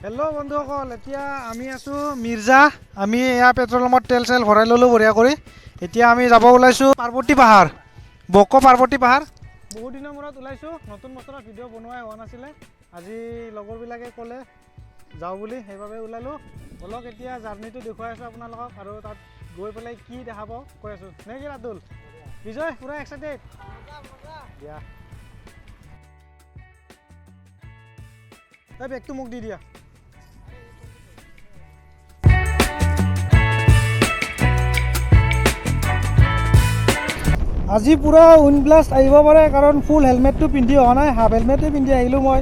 Hello' বন্ধুসকল, এতিয়া আমি আছোঁ মিৰ্জা। আমি এয়া পেট্ৰল পাম্পত তেল চেল ভৰাই ল'লোঁ বঢ়িয়া কৰি। এতিয়া আমি যাব ওলাইছোঁ পাৰ্বতী পাহাৰ, বকো পাৰ্বতী পাহাৰ। বহুত দিনৰ মূৰত ওলাইছোঁ, নতুন বছৰৰ ভিডিঅ' বনোৱাই হোৱা নাছিলে। আজি লগৰবিলাকে ক'লে যাওঁ বুলি, সেইবাবে ওলালোঁ। বলক এতিয়া জাৰ্ণিটো দেখুৱাই আছোঁ আপোনালোকক আৰু তাত গৈ পেলাই কি দেখাব কৈ আছোঁ। নে কি ৰাতুল? বিজয় পুৰা এক্সাইটেড দিয়া। এই বেগটো মোক দি দিয়া। আজি পুৰা উইণ্ড ব্লাষ্ট আহিব পাৰে, কাৰণ ফুল হেলমেটটো পিন্ধি অহা নাই, হাফ হেলমেটে পিন্ধি আহিলোঁ মই।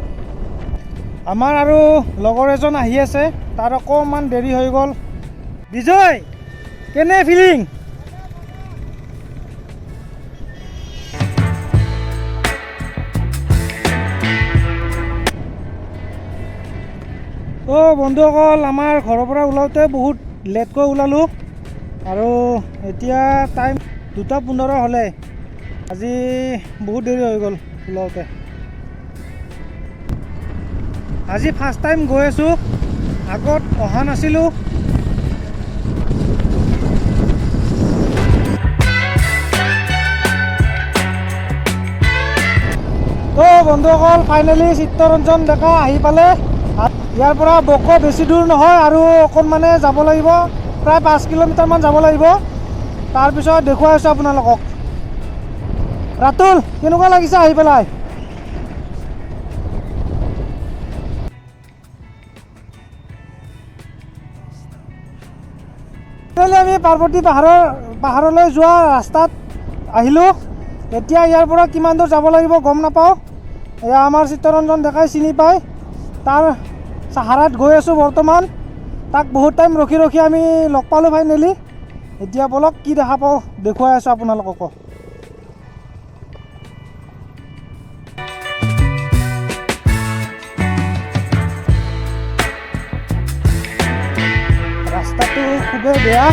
আমাৰ আৰু লগৰ এজন আহি আছে, তাৰ অকণমান দেৰি হৈ গ'ল। বিজয়, কেনে ফিলিং? অ' বন্ধুসকল, আমাৰ ঘৰৰ পৰা ওলাওঁতে বহুত লেটকৈ ওলালোঁ আৰু এতিয়া টাইম 2:15 হ'লে। আজি বহুত দেৰি হৈ গ'ল ওলাওঁতে। আজি ফাৰ্ষ্ট টাইম গৈ আছোঁ, আগত অহা নাছিলোঁ। তো বন্ধুসকল, ফাইনেলি চিত্তৰঞ্জন ডেকা আহি পালে। ইয়াৰ পৰা বকো বেছি দূৰ নহয় আৰু অকণমানে যাব লাগিব, প্ৰায় 5 কিলোমিটাৰমান যাব লাগিব। তাৰপিছত দেখুৱাই আছোঁ আপোনালোকক। ৰাতুল, কেনেকুৱা লাগিছে আহি পেলাই? আমি পাৰ্বতী পাহাৰলৈ যোৱা ৰাস্তাত আহিলোঁ। এতিয়া ইয়াৰ পৰা কিমান দূৰ যাব লাগিব গম নাপাওঁ। এয়া আমাৰ চিত্তৰঞ্জন ডেকাই চিনি পায়, তাৰ চাহাৰাত গৈ আছোঁ বৰ্তমান। তাক বহুত টাইম ৰখি ৰখি আমি লগ পালোঁ ফাইনেলি। এতিয়া বলক কি দেখা পাওঁ দেখুৱাই আছোঁ আপোনালোককো। ৰাস্তাটো খুবেই বেয়া।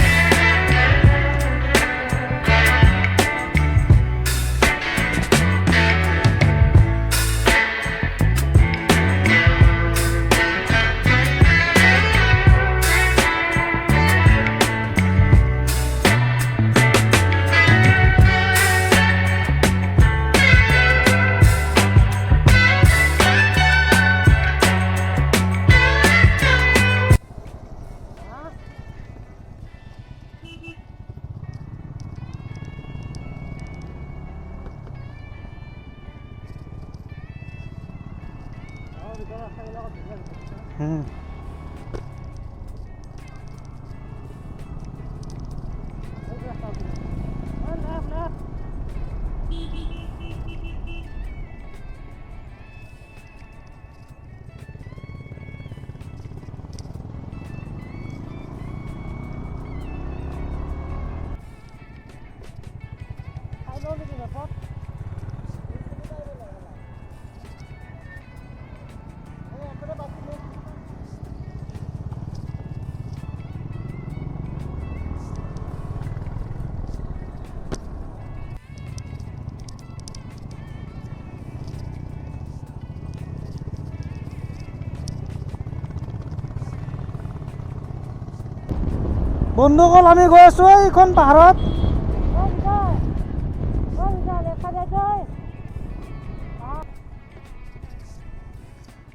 বন্ধুসকল, আমি গৈ আছোঁ এইখন পাহাৰত।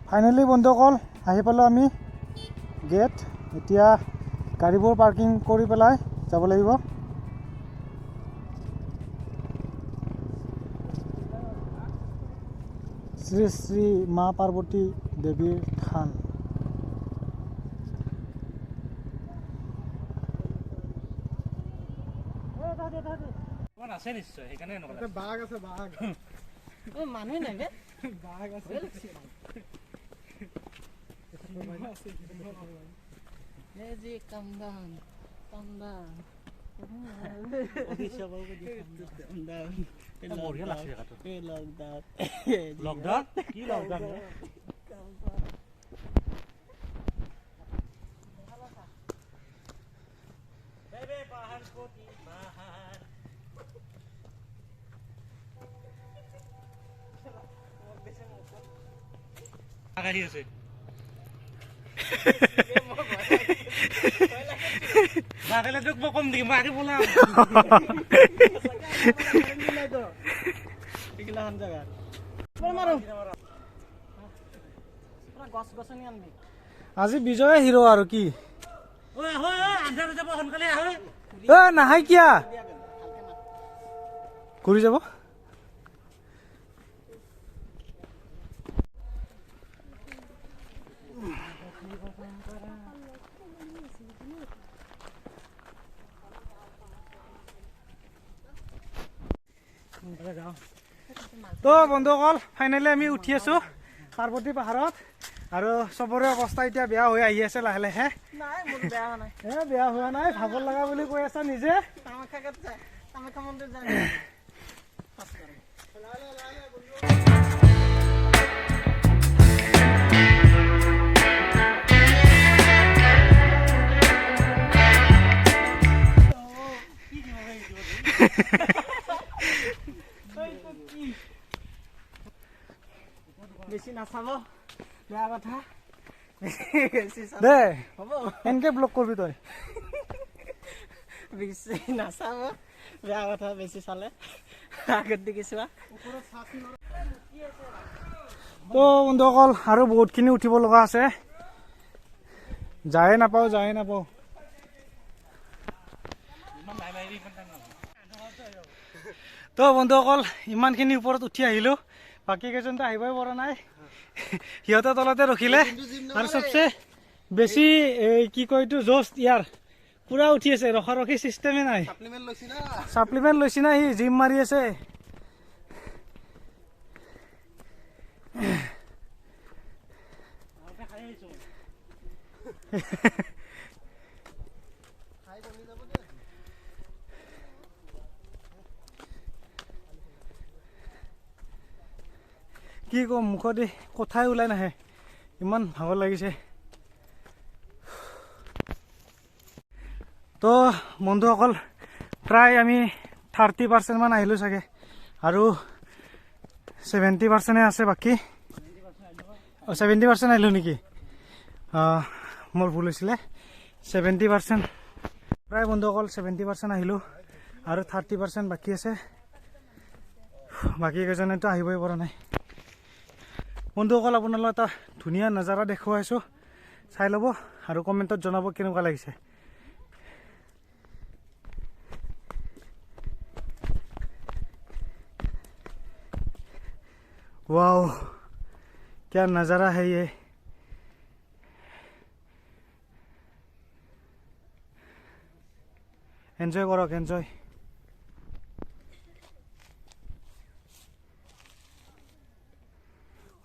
ফাইনেলি বন্ধুসকল আহি পালোঁ আমি গেট। এতিয়া গাড়ীবোৰ পাৰ্কিং কৰি পেলাই যাব লাগিব। শ্ৰী শ্ৰী মা পাৰ্বতী দেৱীৰ থান। আছে নিশ্চয়, সেইকাৰণে এনেকুৱা বাঘ আছে, বাঘ মানুহে নাই, বাঘ আছে। বঢ়িয়া লাগছে জেগাটো। লকডাউন কি লকডাউন? আহি আছে। আজি বিজয়ে হিৰো আৰু কি নাহাই কিয়া ঘূৰি যাব। তো বন্ধুসকল ফাইনেলি আমি উঠি আছো পাৰ্বতী পাহাৰত আৰু চবৰে অৱস্থা এতিয়া বেয়া হৈ আহি আছে লাহে লাহে। বেয়া হোৱা নাই, ভাগৰ লগা বুলি কৈ আছা নিজে। বেছি নাচাব, বেয়া কথা। দে হ'ব, এনেকে ব্লক কৰবি তই। বেছি নাচাব, বেয়া কথা, বেছি চালে আগত দিকে চোৱা। তো বন্ধুসকল আৰু বহুতখিনি উঠিব লগা আছে, যায়ে নাপাওঁ যায়ে নাপাওঁ। তো বন্ধুসকল ইমানখিনি ওপৰত উঠি আহিলোঁ, বাকী কেইজনতো আহিবই পৰা নাই, সিহঁতে তলতে ৰখিলে। আৰু চবচে বেছি কি কয় এইটো জষ্ট ইয়াৰ পুৰা উঠি আছে, ৰখা ৰখি চিষ্টেমে নাই। ছাপ্লিমেণ্ট লৈছি না, সি জিম মাৰি আছে। কি ক'ম, মুখতে কথাই ওলাই নাহে, ইমান ভাগৰ লাগিছে। তো বন্ধুসকল প্ৰায় আমি 30% মান আহিলোঁ চাগে, আৰু 70% আছে বাকী। 70% আহিলোঁ নেকি? মোৰ ভুল হৈছিলে, 70% প্ৰায় বন্ধুসকল 70% আহিলোঁ আৰু 30% বাকী আছে। বাকী কেইজনেতো আহিবই পৰা নাই। বন্ধুসকল আপোনালোক এটা ধুনীয়া নজাৰা দেখুৱাইছোঁ, চাই ল'ব আৰু কমেণ্টত জনাব কেনেকুৱা লাগিছে। वाओ क्या नज़ारा है ये। एन्जॉय কৰক, এনজয়।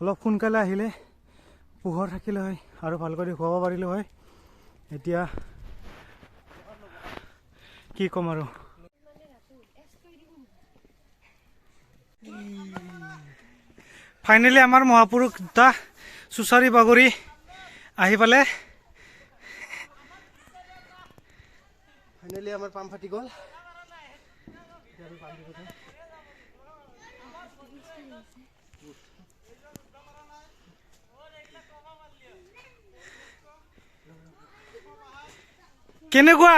অলপ সোনকালে আহিলে পোহৰ থাকিলে হয় আৰু ভাল কৰি খুৱাব পাৰিলোঁ হয়। এতিয়া কি ক'ম আৰু। ফাইনেলি আমাৰ মহাপুৰুষ দুটা চুচাৰি বাগৰি আহি পালে। ফাইনেলি আমাৰ পাম্প ফাটি গ'ল। কেনেকুৱা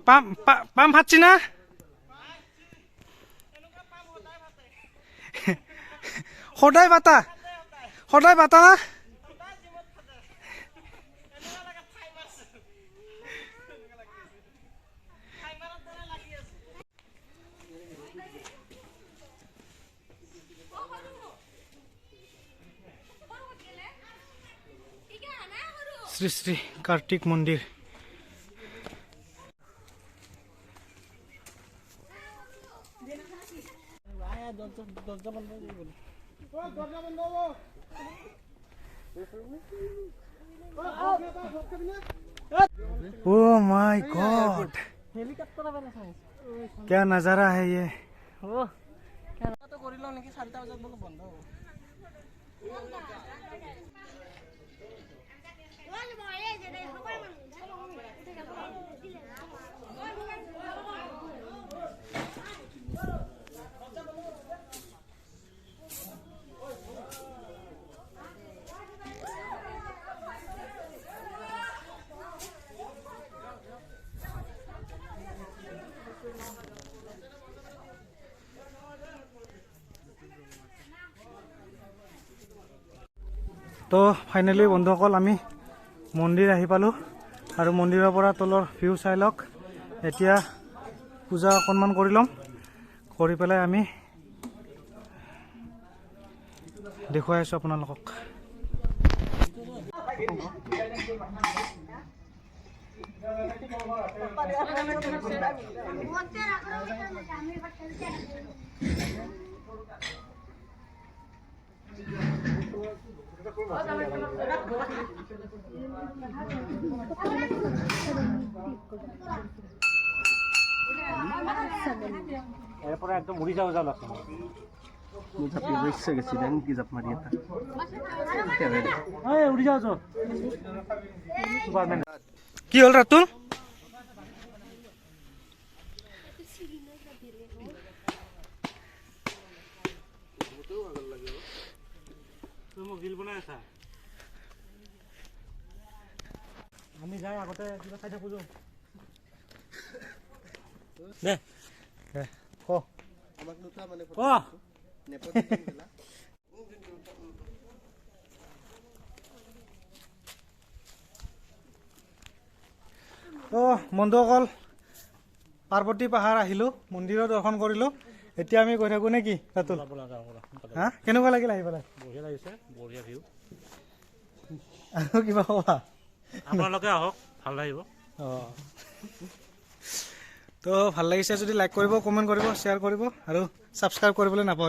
পাম্প ফাটছি না? সদায় পাতা, সদায় পাতা না? শ্ৰী শ্ৰী কাৰ্তিক মন্দিৰ। Oh my God, क्या नज़ारा है ये। তো ফাইনেলি বন্ধুসকল, আমি মন্দিৰ আহি পালোঁ আৰু মন্দিৰৰ পৰা তলৰ ভিউ চাই লওক। এতিয়া পূজা অকণমান কৰি ল'ম, কৰি পেলাই আমি দেখুৱাই আছোঁ আপোনালোকক। ইয়াৰ পৰা একদম উৰি যাওঁ যাওঁ লাগছে মোৰ। এই উৰি যাওঁ যাওঁ। চুপাৰমেন। কি হ'ল ৰাতুল? তুমি মোক ৰিল বনাই আছা? আমি যাই আগতে কিবা খাই থাকোঁ যোন। দে। দে, ক। ক। তো বন্ধুসকল, পাৰ্বতী পাহাৰ আহিলোঁ, মন্দিৰৰ দৰ্শন কৰিলোঁ। এতিয়া আমি গৈ থাকোঁ নে কি ৰাতুল? ব'লা যাওঁ ব'লা সোনকালে। হা, কেনেকুৱা লাগিল আহি পেলাই? বঢ়িয়া লাগিছে, বঢ়িয়া ভিউ। আৰু কিবা ক'বা? আপোনালোকে আহক, ভাল লাগিব। অঁ, তো ভাল লাগিছে যদি লাইক কৰিব, কমেণ্ট কৰিব, শ্বেয়াৰ কৰিব আৰু ছাবস্ক্ৰাইব কৰিবলৈ নাপাহৰিব।